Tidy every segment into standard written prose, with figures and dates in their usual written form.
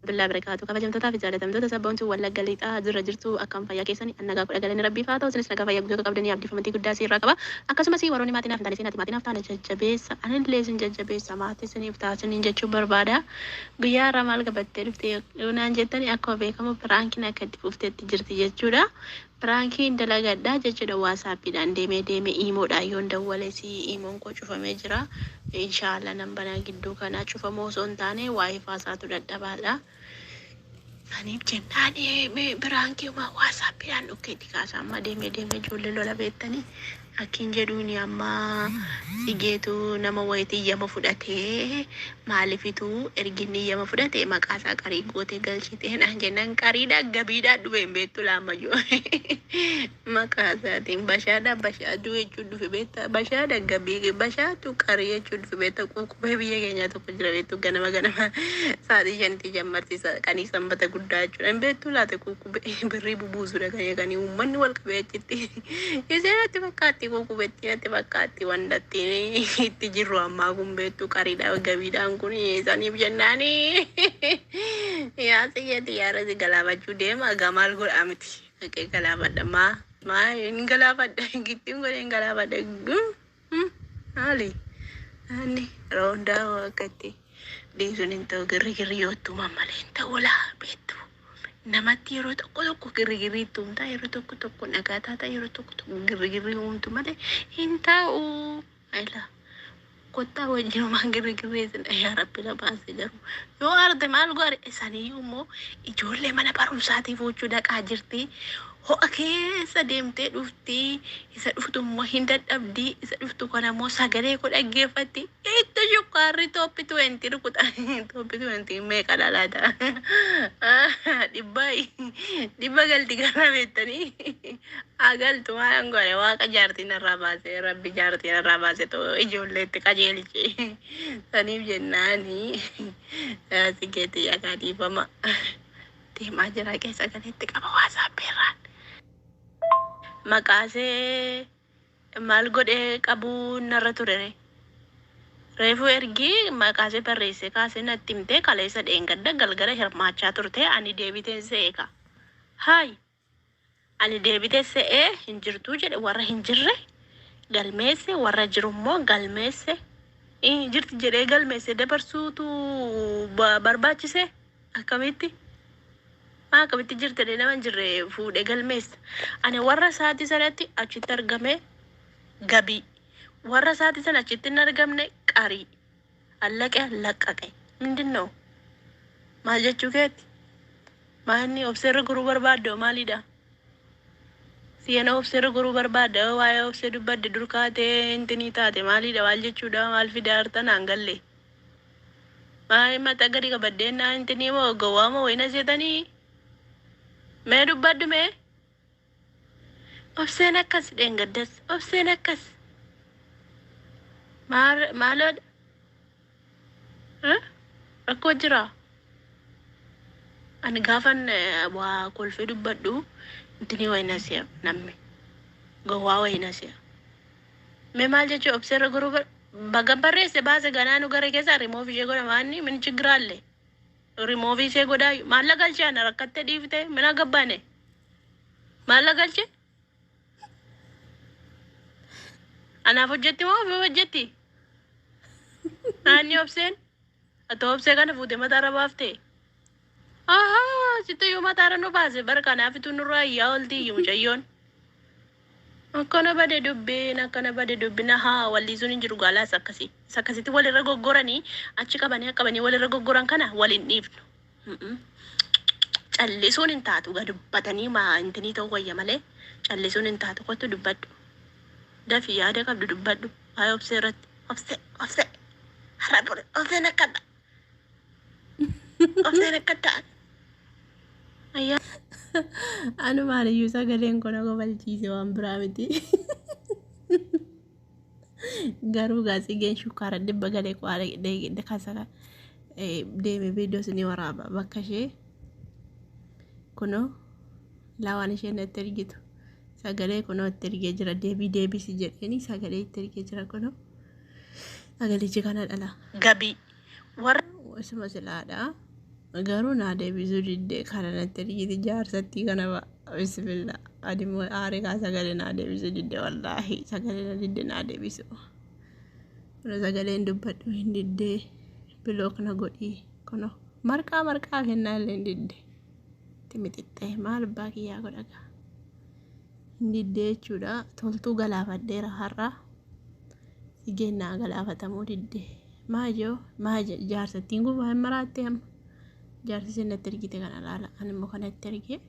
Warahmatullahi wabarakatuh. Kabajamtootaa fi jaalatamtoota sabboontuu Wallagga Lixaa jirra jirtu, akkam fayyaa keessani? An nagaa kudha galanii Rabbiif haa ta'u, isinis nagaa fayyaa guutuu qabdanii abdii amantii guddaa isiirraa qaba. Akkasumas warroonni maatii naaf hin taane, isin ati maatii naaf taane jajjabeessa, anillee isin jajjabeessa, maatii isiniif taasisaniin jechuu barbaada. Guyyaa har'aa maal qabattee dhufte yoo naan jettani, akkuma beekamu prankiin akka itti fufteetti jirti jechuudha. Prankiin dalagadha jechuudha. WhatsAppiidhaan deemee deemee IMOdhaan yoon dawwales IMOn koo cufamee jira. Inshaallah nan banaa. Gidduu kanaa cufamoo osoo hin taane WiFi isaatu dadhabaadha. Saniif jennaan prankii WhatsAppiidhaan dhukkeetti kaasa. Amma deemee deemee ijoollee lola beektanii akkiin jedhuuni, amma Tsigeetu nama wayitii iyyama fudhatee, maalifitu erginni iyyama fudhate maqaa isaa qarii gootee galchitee naan jennaan, qariidhaa gabiidhaa dhufe hin beektu laammayyuu maqaa isaatiin bashaadhaa bashaaduu jechuun dhufe beektaa, bashaadha gabii bashaatu qarii jechuun dhufe beektaa. Quuqubee biyya keenyaa tokko jira beektu, ganama ganama sa'aatii 5tti jammarsiisa, qanii Sanbata Guddaa jechuudha hin beektu laata? Quuqubee birrii bubuusudha kan eeganii uummanni wal qabee achitti. Isheen natti fakkaatti, quuqubetti natti fakkaatti. Wanta itti jirru ammaa kun beektu, qariidha gabiidhaan kun. Saniif jennaani yaa Tsigeeti yaara si galaafachuu deema. Egaa maal godhaa miti, dhaqee galaafadha, maa maa hin galaafadha, gittiin godhee hin galaafadha. Maali inni yeroo hundaa akka itti dhiisuun hin ta'u, girrigirri yoo itti uuman malee hin ta'u laa beektu. Namatti yeroo tokko tokko girrigirri itti uumtaa, yeroo tokko tokko nagaa taata, yeroo tokko tokko girrigirri uumtu malee hin ta'u. Ayilaa kottaa wajjinumaan girrigirri isin yaa Rabbi na baase. Garuu yoo aarte maal godhe? Saniyyuu immoo ijoollee mana barumsaatii fuuchuu dhaqaa jirti. Ho'a keessa deemtee dhufti. Isa dhuftu immoo hin dadhabdi. Isa dhuftu kana immoo sagalee koo dhaggeeffatti. Itti shukkaarri top 20 rukuta. Top 20 meeqa laata? Dhibba dhibba galti gara beektanii agaltu. Maalan godhe? Waaqa jaartiin irraa baase, Rabbi jaartiin irraa baase too ijoolleetti qajeelche. Saniif jennaani Tsigeetti yakaa dhiifama. Deemaa jira keessa sagaleetti qaba WhatsAppiirraan. Maqaasee maal godhee qabuu narra ture? Reefuu ergii maqaasee barreessee kaasee natti himtee, kaleessa dheengadda galgala hirmaachaa turte. Ani deebiteen se'eeka. Haay, ani deebitee se'ee hin jirtuu jedhe. Warra hin jirre galmeesse, warra jirummoo galmeesse. Jirti jedhee galmeesse dabarsuutu barbaachise. Akkamitti maa akkamitti jirti jedhee nama hin jirre fuudhee galmeessa? Ani warra sa'aatii sanatti achitti argame gabii, warra sa'aatii sana achitti hin argamne qarii. Allaqe allaqqaqe ምንድን ነው? Maal jechuu keetti? Maanni obseerra goruu barbaadde maalidha? Siyana obseerra goruu barbaadda, waa'ee obsee dubbadde dur kaatee intinii taate maalidha? Maal jechuudha? Maal fidaa harta naan galle? Maal mataa gadi qabaddeen naa intinii moo gowwaa moo wayina seetanii? Mee dubbaddu mee. Obseen akkas, dheengaddas obseen akkas, maal maaloodha? Rakkoo jira. Ani gaafan waa kolfee dubbadhu intinii wayina si'a, namni gowwaa wayina si'a. Mee maal jechuu obseerra goruu baga barreesse baase ganaanu gara keessa rimoof ishee godha. Maanni min chigiraalle rimoof ishee godhaa. Maalla galchee ana rakkatte dhiifte mina gabbane maalla galche? Anaaf hojjetti moo ofii hojjetti? Naanni obseen atoo obsee kana fuute mataarra baaftee. Ahaa, sitti iyyuu mataarra nu baase bara kanaafitu nurraa iyyaa olti iyyuu mucayyoon. Akkana bade dubbiin, akkana bade dubbiin. Haa, walliisuun hin jiru gaalaas akkasii. Isa akkasitti walirra goggoranii achi qabanii qabanii walirra goggoran kana waliin dhiifnu. Callisuun hin taatu, gaa dubbatanii maa intinii ta'uu wayya malee callisuun hin taatu. Kottu dubbadhu. Dafi, yaada qabdu dubbadhu. Waa'ee obsee irratti. Obsee, obsee. Har'a bore obseen akka ta'a. Obseen akka ta'a. Ayyaa. Anumaan iyyuu sagaleen kun gobalchiise, waan biraa miti. Garuu gaa Tsigeen shukkaara 100 galee qo'aa kasa deeme viidiyoo isinii waraaba bakka ishee kunoo laa waan isheen natti ergitu sagalee kunoo itti ergee jira. Deebii deebisi jedheeni sagalee itti ergee jira, kunoo sagalichi kana dhala. Gabii. Warra Isuma silaadha. Garuu naa deebisuu diddee kana natti ergiti jaarsattii kana fa'a. Bismillah. Ani immoo aaree kaa sagalee naa deebisuu didde wallaahi sagalee na didde naa deebisu. Kun sagaleen dubbadhu hin diddee block na godhii kuno marqaa marqaa kennaa illee hin didde. Itti mixixxee maal abbaa kiyyaa godha gaa. Hin diddee jechuudha. Toltuu galaafadheera har'a. Tsigeen naa galaafatamuu didde. Maajoo maa jaarsattiin kun waan maraatte amma. Jaarsi isheen natti ergite kana laala. Ani immoo kana itti ergee.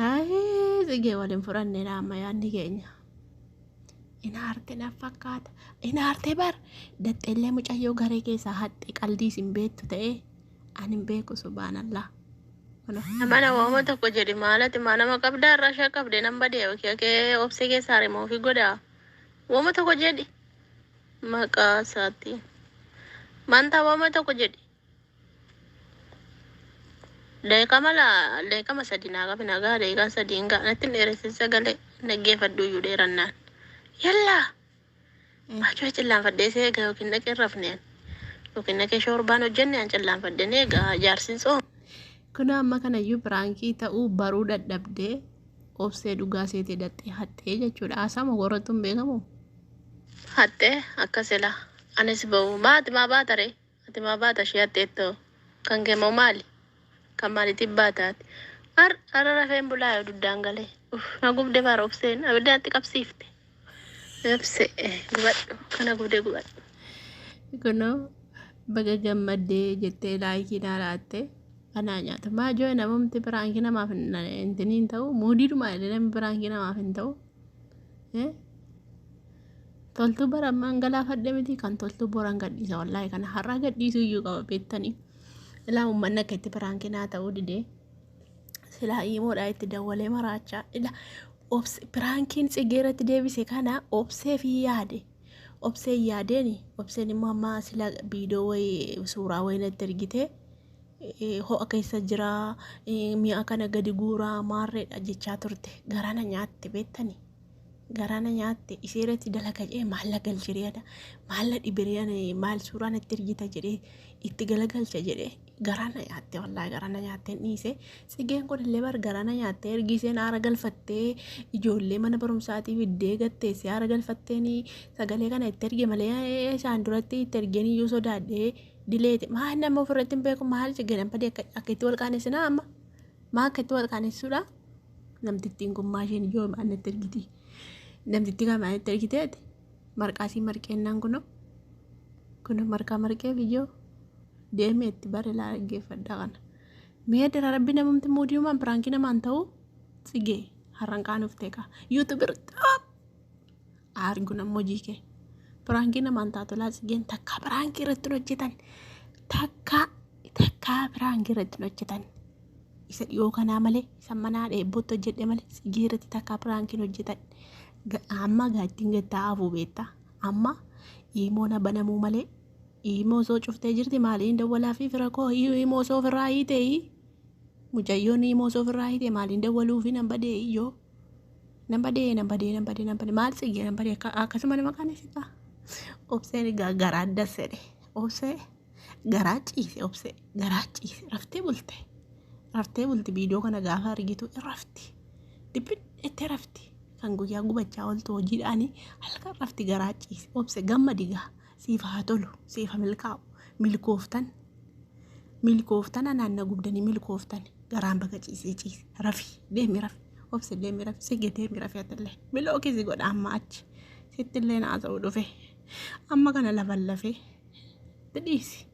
Ayii tsigee waliin fudhanneedha amma yaadni keenya. Inaarte na fakkaata. Inaarte bar daxxellee mucayyoo garee keessaa haxxe qaldii isin beektu ta'ee ani hin beeku subhaanallah. Kuno. Mana waama tokko jedhi maalati maa nama qabdaa irraa shaa qabde nan badee yookiin kee obsee keessaa remoofi godhaa. Waama tokko jedhi maqaa isaatti. Manta waama tokko jedhi. Daqiiqaa la daqiiqama 3 naa qabi nagaa daqiiqaan 3 hin ga'a natti hin dheeressin sagalee dhaggeeffadhu iyyuu dheerannaan. Yallaa! Maachoo cillaanfadhee see eega yookiin dhaqee rafneen yookiin dhaqee shoorbaan hojjenne an cillaanfadheen eega jaarsin tsoom. Kunoo amma kanayyuu piraankii ta'uu baruu dadhabdee obsee dhugaa seetee dhaxxee haxxee jechuudha. Haasaa mogorrattu hin beekamu. Haxxee akka sila anis ba'u maa ati maa baata ree ati maa baata ishee haxxeettoo kan kee moo maali kan maaliitiif baata ati har har'a rafeen bulaa yoo duddaan galee uff na gubde baar obseen abidda natti qabsiifte obse gubadhu kana gubde gubadhu. Kunoo baga gammaddee jettee laayikii naa laatte anaa nyaata. Maa joo namumti piraankii namaaf hin hin ta'u muudiidhuma illee namni piraankii namaaf hin ta'u. Toltuu bara ammaan galaafadhe miti kan toltuu boran gadhiisa wallaahi kana har'aa gadhiisuu iyyuu qaba beektanii. Ilaa uummanni akka itti piraankii naa ta'uu didee silaa iimoodhaa itti dawwalee maraachaa ila obse piraankiin tsigee irratti deebise kana obsee fi yaade obsee yaadeeni obseen immoo amma sila viidiyoo wayii suuraa wayii natti ergite ho'a keessa jira mi'a kana gadi guuraa maarreedha jechaa turte garana nyaatte beektanii. Garaa na nyaatte isee irratti dalaga jedhee maal na galchiree ana maal na dhibiree ana maal suuraa natti ergita jedhee itti galagalcha jedhee garaa na nyaatte wallaahi garaa na nyaatte hin dhiise tsigeen kun illee bar garaa na nyaatte ergi isheen aara galfattee ijoollee mana barumsaatii fiddee gatteessee aara galfatteen sagalee kana itti erge malee isaan duratti itti ergeen iyyuu sodaadhee dileete maal nama ofirratti hin beeku maal tsigeen amma akka itti wal qaanessinaa amma maa akka itti wal qaanessuudha. Namtittiin kun maa isheen ijoo maal natti ergiti? Namtittii kan maal natti ergiteeti? Marqaa sii marqeennaan kunoo. Kunoo marqaa marqeef ijoo deemee itti bare laa dhaggeeffadhaa kana. Mee dara rabbi namumti muudiimaan piraankii namaan ta'u tsigee har'an qaanuuf kaa. Yuutuubir argu nama hojii kee. Piraankii namaan taatu laa tsigeen takkaa piraankii irratti hin hojjetan. Takkaa takkaa piraankii irratti hin hojjetan. Isa dhiyoo kanaa malee isa manaa dheebbootti hojjedhe malee tsigee irratti takkaa piraankiin hojjetan. Amma gaattiin gattaa hafuu beektaa. Amma iimoon banamuu malee iimoo osoo cuftee jirti maaliin dawwalaa fi fira koo iimoo osoo ofirraa hiitee mucayyoon iimoo osoo ofirraa hiitee maaliin dawwaluu fi nan badee iyyoo nan badee nan badee nan badee nan badee maal tsigee nan badee akkasuma nama qaanesita. Obseen garaa dassedhe obsee garaa ciise obsee garaa ciise raftee bulte. Raftee bulti viidiyoo kana gaafa argitu rafti. Dhiphidhettee rafti. Kan guyyaa gubachaa ooltu hojiidhaani halkan rafti garaa ciise. Obse gammadi gaa siif haa tolu siif haa milkaa'u milkooftan milkooftan anaan na gubdanii milkooftan garaan baga ciisee ciise rafi deemi rafi obse deemi rafi sige deemi rafi atillee biloo si godha amma achi sittillee naa ta'u dhufe amma kana lafan lafee dhiisi.